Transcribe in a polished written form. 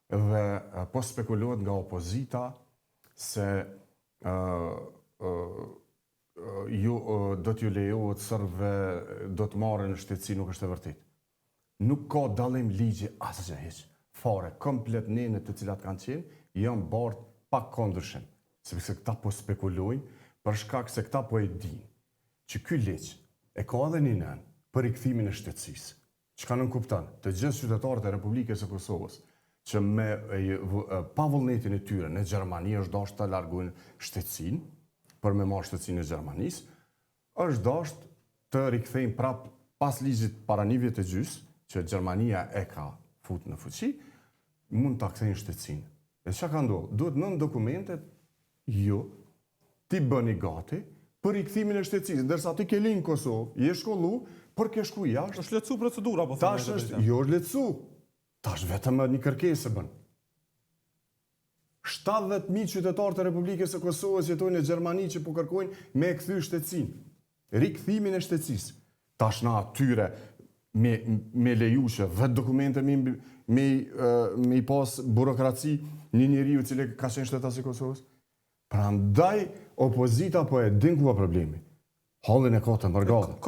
Dhe po spekulohet nga opozita se ju do t'ju lejohet serbëve do të marrin shtetësi, nuk është e vërtetë. Nuk ka dallim ligji asgjë hiç. Fare, komplet nenet të cilat kanë qenë, janë bart pa ka ndryshim. Sepse këta po spekulojnë për shkak se këta po e dinë që ky ligj e ka edhe një nen për rikthimin e shtetësisë. Çka nënkupton, të gjithë qytetarët e Republikës së Kosovës që me pa vullnetin e tyre në Gjermani është dashtë ta largojnë shtetësinë për me marrë shtetësinë e Gjermanisë, është dashtë të rikthejnë prap pas ligjit para një vjet e gjys, që Gjermania e ka fut në fuqi, mund ta kthejnë shtetësinë. E çka ka ndodhur? Duhet nëntë dokumente ju t'i bëni gati për rikthimin e shtetësisë, ndërsa ti ke lind në Kosovë, je shkollu, por ke shku jashtë. Është lehtësu procedura, po thonë. Tash është, jo është lehtësu. Tash vetëm një kërkesë e bën. 70.000 qytetarë të Republikës së Kosovës jetojnë në Gjermani që po kërkojnë me e kthy shtetësinë. Rikthimin e shtetësisë. Tash na atyre me, me leju që 10 dokumente me, me, me i pas burokraci një njeriu i cili ka qenë shtetas i Kosovës. Prandaj opozita po e din ku a problemi. Hallin e ka te mërgata.